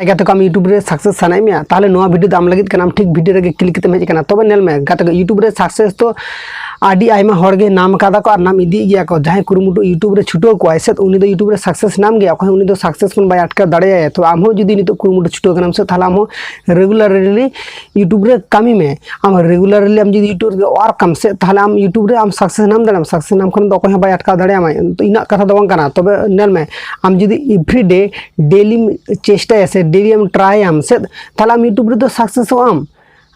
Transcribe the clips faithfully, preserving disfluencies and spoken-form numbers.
ᱜᱟᱛᱮ ᱠᱚ, ᱟᱢ YouTube ᱨᱮ success ᱥᱟᱱᱟᱭᱮᱫ ᱢᱮᱭᱟ, ᱛᱟᱦᱚᱞᱮ ᱱᱚᱣᱟ video ᱫᱚ ᱟᱢ ᱞᱟᱹᱜᱤᱫ ᱠᱟᱱᱟ, ᱟᱢ ᱴᱷᱤᱠ video ᱨᱮᱜᱮ click ᱠᱟᱛᱮᱢ ᱦᱮᱡ ᱟᱠᱟᱱᱟ᱾ ᱛᱚᱵᱮ ᱧᱮᱞ ᱢᱮ ᱜᱟᱛᱮ ᱠᱚ, YouTube ᱨᱮ success ᱫᱚ ᱟᱹᱰᱤ ᱟᱭᱢᱟ ᱦᱚᱲ ᱜᱮ ᱧᱟᱢ ᱟᱠᱟᱫᱟ ᱠᱚ ᱟᱨ ᱧᱟᱢ ᱤᱫᱤᱭᱮᱫ ᱜᱮᱭᱟ ᱠᱚ᱾ ᱡᱟᱦᱟᱸᱭ ᱠᱩᱨᱩᱢᱩᱴᱩ YouTube ᱨᱮ ᱪᱷᱩᱴᱟᱹᱣ ᱠᱚᱜᱼᱟᱭ ᱥᱮ, ᱩᱱᱤ ᱫᱚ YouTube ᱨᱮ success ᱧᱟᱢ ᱜᱮᱭᱟ, ᱚᱠᱚᱭ ᱦᱚᱸ ᱩᱱᱤ ᱫᱚ success ᱠᱷᱚᱱ ᱵᱟᱭ ᱟᱴᱠᱟᱣ ᱫᱟᱲᱮᱭᱟᱭᱟ᱾ ᱛᱚ ᱟᱢ ᱦᱚᱸ ᱡᱩᱫᱤ ᱱᱤᱛᱚᱜ ᱠᱩᱨᱩᱢᱩᱴᱩ ᱪᱷᱩᱴᱟᱹᱣ ᱠᱟᱱᱟᱢ ᱥᱮ, ᱛᱟᱦᱚᱞᱮ ᱟᱢ ᱦᱚᱸ regularly YouTube ᱨᱮ ᱠᱟᱹᱢᱤ ᱢᱮ᱾ ᱟᱢ regularly ᱟᱢ ᱡᱩᱫᱤ YouTube ᱨᱮ work ᱟᱢ ᱥᱮ, ᱛᱟᱦᱚᱞᱮ ᱟᱢ YouTube ᱨᱮ ᱟᱢ success ᱧᱟᱢ ᱫᱟᱲᱮᱭᱟᱜᱼᱟᱢ᱾ Success ᱧᱟᱢ ᱠᱷᱟᱱ ᱫᱚ ᱚᱠᱚᱭ ᱦᱚᱸ ᱵᱟᱭ ᱟᱴᱠᱟᱣ ᱫᱟᱲᱮᱭᱟᱢᱟ᱾ ᱛᱚ ᱤᱱᱟᱹᱜ ᱠᱟᱛᱷᱟ ᱫᱚ ᱵᱟᱝ ᱠᱟᱱᱟ᱾ ᱛᱚᱵᱮ ᱧᱮᱞ ᱢᱮ, ᱟᱢ ᱡᱩᱫᱤ everyday dailyᱢ ᱪᱮᱥᱴᱟᱭᱟ ᱥᱮ, dailyᱮᱢ tryᱟᱢ ᱥᱮ, ᱛᱟᱦᱚᱞᱮ ᱟᱢ YouTube ᱨᱮᱫᱚ successᱚᱜ ᱟᱢ᱾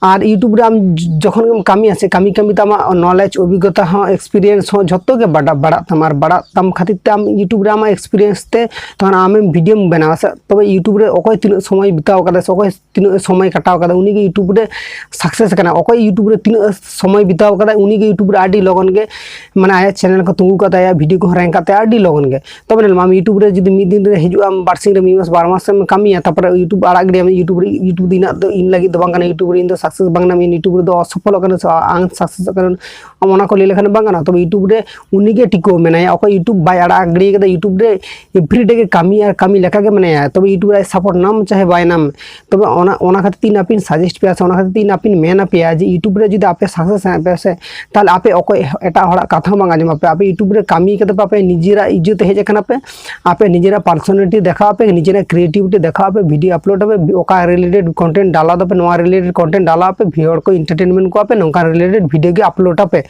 ᱟᱨ YouTube ᱨᱮ ᱟᱢ ᱡᱚᱠᱷᱚᱱ ᱜᱮᱢ ᱠᱟᱹᱢᱤᱭᱟ ᱥᱮ, ᱠᱟᱹᱢᱤ ᱠᱟᱹᱢᱤ ᱛᱮ ᱟᱢᱟᱜ knowledge, ᱚᱵᱷᱤᱜᱽᱜᱚᱛᱟ ᱦᱚᱸ, experience ᱦᱚᱸ ᱡᱷᱚᱛᱚ ᱜᱮ ᱵᱟᱰᱟ-, ᱵᱟᱲᱟᱜ ᱛᱟᱢᱟ᱾ ᱟᱨ ᱵᱟᱲᱟᱜ ᱛᱟᱢ ᱠᱷᱟᱹᱛᱤᱨ ᱛᱮ ᱟᱢ YouTube ᱨᱮ ᱟᱢᱟᱜ experience ᱛᱮ ᱛᱚᱠᱷᱚᱱ ᱟᱢᱮᱢ videoᱢ ᱵᱮᱱᱟᱣᱟ ᱥᱮ, ᱛᱚᱵᱮ YouTube ᱨᱮ ᱚᱠᱚᱭ ᱛᱤᱱᱟᱹᱜ ᱥᱚᱢᱚᱭ ᱵᱤᱛᱟᱹᱣ ᱠᱟᱫᱟ ᱥᱮ, ᱚᱠᱚᱭ ᱛᱤᱱᱟᱹᱜ ᱥᱚᱢᱚᱭ ᱠᱟᱴᱟᱣ ᱠᱟᱫᱟ, ᱩᱱᱤᱜᱮ YouTube ᱨᱮ success ᱠᱟᱱᱟ᱾ ᱚᱠᱚᱭ YouTube ᱨᱮ ᱛᱤᱱᱟᱹᱜ ᱥᱚᱢᱚᱭ ᱵᱤᱛᱟᱹᱣ ᱠᱟᱫᱟᱭ, ᱩᱱᱤᱜᱮ YouTube ᱨᱮ ᱟᱹᱰᱤ ᱞᱚᱜᱚᱱ ᱜᱮ, ᱢᱟᱱᱮ, ᱟᱭᱟᱜ channel ᱠᱚ ᱛᱤᱸᱜᱩ ᱠᱟᱜ ᱛᱟᱭᱟ, video ᱠᱚᱦᱚᱸ rank ᱠᱟᱜ ᱛᱟᱭᱟ ᱟᱹᱰᱤ ᱞᱚᱜᱚᱱ ᱜᱮ᱾ ᱛᱚᱵᱮ ᱧᱮᱞ ᱢᱮ, ᱟᱢ YouTube ᱨᱮ ᱡᱩᱫᱤ ᱢᱤᱫ ᱫᱤᱱ ᱨᱮ ᱦᱤᱡᱩᱜ ᱟᱢ, ᱵᱟᱨ ᱥᱤᱧ ᱨᱮ, ᱢᱤᱫ ᱢᱟᱥ, ᱵᱟᱨ ᱢᱟᱥ ᱮᱢ ᱠᱟᱹᱢᱤᱭᱟ, ᱛᱟᱨᱯᱚᱨᱮ YouTube ᱟᱲᱟᱜ ᱜᱤᱰᱤᱭᱟᱢ, YouTube ᱨᱮ, YouTube ᱫᱚ ᱤᱧᱟᱹᱜ ᱫᱚ ᱤᱧ ᱞᱟᱹᱜᱤᱫ ᱫᱚ ᱵᱟᱝ ᱠᱟᱱᱟ, YouTube ᱨᱮ ᱤᱧ ᱫᱚ success ᱵᱟᱝ ᱧᱟᱢ, ᱤᱧ YouTube ᱨᱮᱫᱚ ᱚᱥᱚᱯᱷᱚᱞᱚᱜ ᱠᱟᱱᱟ ᱥᱮ unsuccess ᱠᱟᱱᱟ, ᱟᱢ ᱚᱱᱟ ᱠᱚ ᱞᱟᱹᱭ ᱞᱮᱠᱷᱟᱱ ᱵᱟᱝ ᱜᱟᱱᱚᱜᱼᱟ᱾ ᱛᱚᱵᱮ YouTube ᱨᱮ ᱩᱱᱤᱜᱮ ᱴᱤᱠᱟᱹᱣ ᱢᱮᱱᱟᱭᱟ, ᱚᱠᱚᱭ YouTube ᱵᱟᱭ ᱟᱲᱟᱜ ᱜᱤᱰᱤ ᱠᱟᱫᱟ, YouTube ᱨᱮ everyday ᱜᱮ ᱠᱟᱹᱢᱤ ᱟᱨ ᱠᱟᱹᱢᱤ ᱞᱮᱠᱟᱜᱮ ᱢᱮᱱᱟᱭᱟ᱾ ᱛᱚᱵᱮ YouTube ᱨᱮ support ᱧᱟᱢ ᱪᱟᱦᱮ ᱵᱟᱭ ᱧᱟᱢ, ᱛᱚᱵᱮ ᱚᱱᱟ, ᱚᱱᱟ ᱠᱷᱟᱹᱛᱤᱨ ᱛᱮ ᱤᱧ ᱟᱯᱮᱧ suggest ᱯᱮᱭᱟ ᱥᱮ ᱚᱱᱟ ᱠᱷᱟᱹᱛᱤᱨ ᱛᱮ ᱤᱧ ᱟᱯᱮᱧ ᱢᱮᱱ ᱟᱯᱮᱭᱟ ᱡᱮ YouTube ᱨᱮ ᱡᱩᱫᱤ ᱟᱯᱮ success ᱥᱟᱱᱟᱭᱮᱫ ᱯᱮᱭᱟ ᱥᱮ, ᱛᱟᱦᱚᱞᱮ ᱟᱯᱮ ᱚᱠᱚᱭ ᱮᱴᱟᱜ ᱦᱚᱲᱟᱜ ᱠᱟᱛᱷᱟ ᱦᱚᱸ ᱵᱟᱝ ᱟᱸᱡᱚᱢ ᱟᱯᱮ᱾ ᱟᱯᱮ YouTube ᱨᱮ ᱠᱟᱹᱢᱤ ᱠᱟᱛᱮ ᱯᱮ ᱟᱯᱮ ᱱᱤᱡᱮᱨᱟᱜ ᱤᱡᱽᱡᱚᱛ ᱛᱮ ᱦᱮᱡ ᱟᱠᱟᱱᱟ ᱯᱮ, ᱟᱯᱮ ᱱᱤᱡᱮᱨᱟᱜ personality ᱫᱮᱠᱷᱟᱣ ᱟᱯᱮ, ᱱᱤᱡᱮᱨᱟᱜ creativity ᱫᱮᱠᱷᱟᱣ ᱟᱯᱮ, video upload ᱟᱯᱮ, ᱚᱠᱟ related content ᱰᱟᱞᱟᱣ ᱫᱟᱯᱮ, ᱱᱚᱣᱟ related content ᱰᱟᱞᱟᱣ ᱟᱯᱮ, viewer ᱠᱚ entertainment ᱠᱚᱣᱟ ᱯᱮ, ᱱᱚᱝᱠᱟᱱ related video ᱜᱮ upload ᱟᱯᱮ᱾